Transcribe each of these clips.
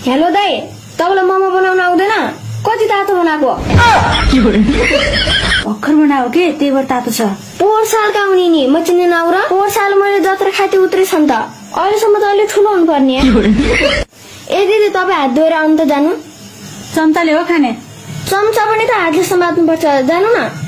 Hello दाइ, तपाईँलाई मोमो बनाउन आउँदैन? कति तातो बनाएको? भर्खर बनाएको के, त्यही भएर तातो छ। पोहोर सालका आउने नि, म चिन्दैन आउ र? पोहोर साल मैले जत्रा खाती उत्रेछ नि त, अहिलेसम्म त अलि ठुलो हुनु पर्ने। ए दिदी, तपाईँ हात धोएर आउनु त, जानु। चम्चाले हो खाने? चम्चा पनि त हातले समात्नुपर्छ, जानु न।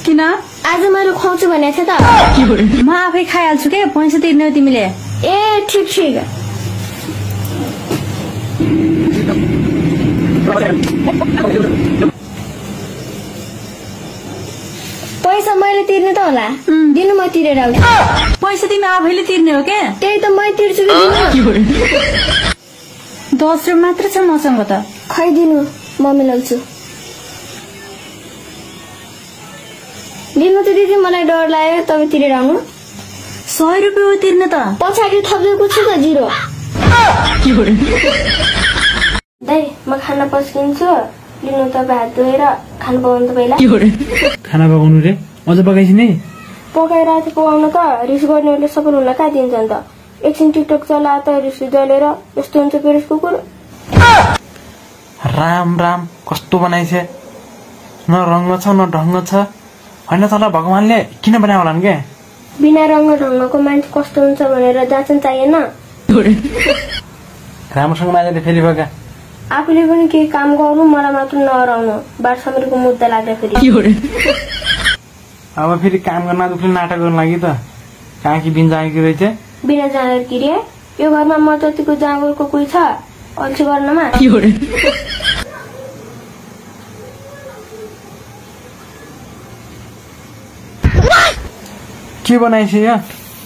किन? आज मैले खुवाउँछु भनेको थिएँ त। म आफै खाइहाल्छु के, पैसा तिर्ने हो तिमीले। ए ठिक ठिक। पैसा मैले तिर्ने त होला, दिनु म तिरेर आउँछु। पैसा तिमी आफैले तिर्ने हो के? त्यही त मै तिर्छु कि दिनु। 10 रुपियाँ मात्र छ मसँग त। खै दिनु, म मिलाउँछु। दिनु त दिदी, मलाई डर लाग्यो, तपाईँ तिरेर आउनु। 100 रुपियाँ हो तिर्ने त। पछाडि थप्दिएको छु त, 0। दाइ, म खाना पस्किन्छु, लिनु तपाईँ हात धोएर खाना पकाउनु त पहिला। खाना पकाउनु रे? अझ पकाइछि नि? पकाइरहेको पकाउनु त, रिस गर्नेहरूले सबै हुन कहाँ दिन्छ नि त। एकछिन टिकटक चला त रिस जलेर यस्तो हुन्छ पेरिस कुकुर। राम राम, कस्तो बनाइछे, न रङ्ग छ न ढङ्ग छ। होइन तल भगवानले किन बनायो होला के? बिना रङ्ग ढङ्गको मान्छे कस्तो हुन्छ भनेर जाँचन चाहिएन। राम्रोसँग मान्छेले फेरि बगा। आफूले पनि केही काम गर्नु, मलाई मात्र नहराउनु, बारसम्मको मुद्दा लाग्दा फेरि। अब फेरि काम गर्न दुख्ने नाटक गर्नु लागि त कहाँ कि बिन जानेकी रहेछ। बिना जाँगर रे, यो घरमा म जतिको जाँगरको कोही छ अल्छी गर्नमा। के बनाइछ यहाँ?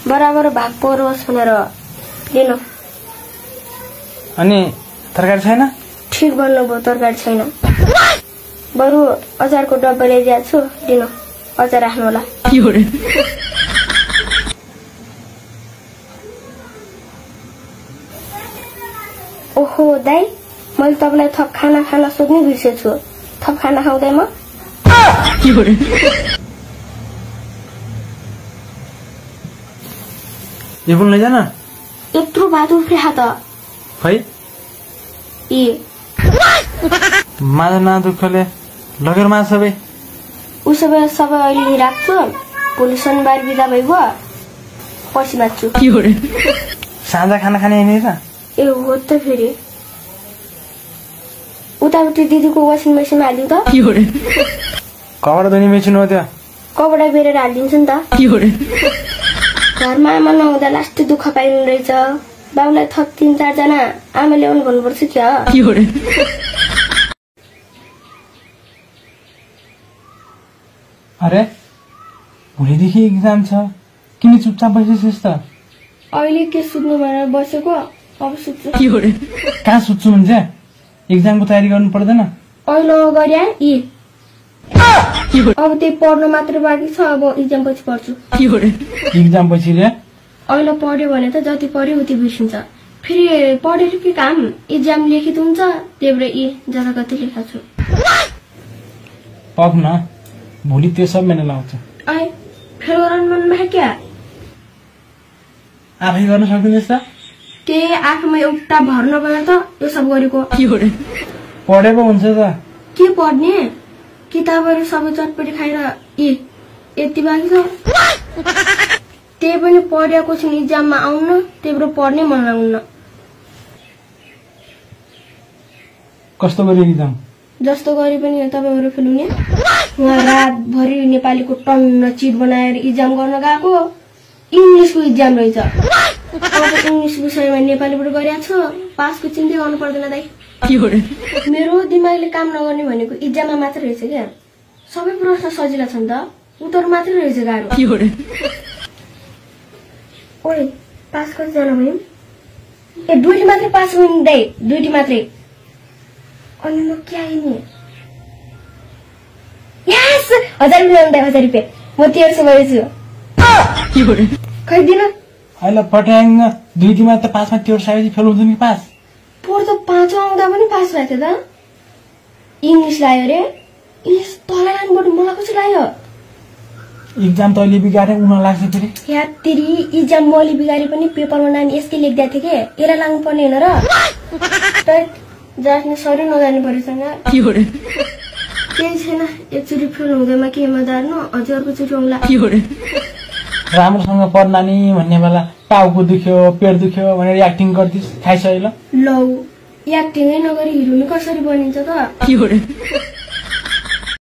बराबर भाग परोस् भनेर लिनु। अनि तरकारी छैन? ठिक भन्नुभयो, तरकारी छैन। बरु अचारको डब्बा ल्याइदिएको छु, लिनु। अचार राख्नु होला। ओहो दाइ, मैले तपाईँलाई थप खाना खाना सोध्नै बिर्सेछु। थप खाना खाउँदै म? यो पनि लैजान। यत्रो भात उफ्रिहा त। खै माझ न दुःखले लगेर माझ सबै। उसो भए सबै अहिले राख्छु, भोलि शनिबार बिदा भइगयो, पर्सि माग्छु। साँझ खाना खाने नि त? ए हो त फेरि। उतापट्टि दिदीको वासिङ मेसिनमा हालिदिउँ त। कपडा धुने मेसिन हो त्यो? कपडा बेरेर हालिदिन्छु नि त। घरमा आमा नहुँदा लास्ट दुःख पाइनु रहेछ। बाउलाई थप 3-4 जना आमा ल्याउनु भन्नुपर्छ क्या। अरे भोलिदेखि एक्जाम छ, किन चुपचाप बसिस् त? अहिले के सुत्नु भनेर बसेको, अब सुत्छु। कहाँ सुत्छु भन्छ? एक्जामको तयारी गर्नु पर्दैन? अहिले गरे यी अब त्यही पढ्न मात्र बाँकी छ, अब इक्जाम पछि पढ्छु। एक्जाम पछि रे? अहिले पढ्यो भने त जति पढ्यो उति बिर्सिन्छ, फेरि पढेर के काम, इक्जाम लेखित हुन्छ, त्यही भएर यी जरा कति लेखा छु। पढ्नु न, भोलि त्यो सब मैले लाउँछु। फेल गराउनु मन भए क्या? आफै गर्न सक्दिनस् त? त्यही आफूमा एउटा भर नभएर त यो सब गरेको। पढे पो हुन्छ त। के पढ्ने, किताबहरू सबै चटपटी खाएर यति बाँकी छ। त्यही पनि पढेको छु इक्जाममा आउन, त्यही भएर पढ्नै मन लाग्दैन। कस्तो गरे इक्जाम? जस्तो गरे पनि तपाईँहरू फेल हुने। उहाँ रातभरि नेपालीको टन्न चिट बनाएर इक्जाम गर्न गएको, इङ्ग्लिसको इक्जाम रहेछ। अब इङ्ग्लिस विषयमा नेपालीबाट गरेको छु, पासको चिन्ता गर्नु पर्दैन दाइ। मेरो दिमागले काम नगर्ने भनेको इक्जाममा मात्र रहेछ क्या। सबै प्रश्न सजिला छ नि त, उत्तर मात्रै रहेछ गाह्रो। ओइ पास कतिजना भयौँ? ए 2टी मात्रै पास भयौँ दाइ, 2टी मात्रै। अनि म के आइने? यस 1000 रुपियाँ दाइ, 1000 रुपियाँ। म 1300 भएछु। खै दिन अहिले पठाङ 2टी मात्र पासमा 1300 आएपछि फेल हुन्छ नि पास? पोहोर त 5 आउँदा पनि पास भएको थियो त। इङ्ग्लिस लाग्यो रे इङ्ग्लिस तँलाई लानुपर्ने मलाई कसरी लाग्यो इक्जाम तैँले बिगारे उनीहरू लाग्छ फेरि या तेरी इक्जाम मैले बिगारे पनि पेपरमा नानी यसकै लेख्दै थिएँ के यसलाई लाग्नु पर्ने होइन र जाने सरी नजाने परेसँग केही छैन एकचोटि फेल हुँदैमा केमा दार्नु अझै अर्कोचोटि आउँला राम्रोसँग पढ नानी भन्ने बेला टाउको दुख्यो पेट दुख्यो भनेर एक्टिङ गर्दिस् खाइसकेल लौ एक्टिङै नगरी हिरो नि कसरी बनिन्छ त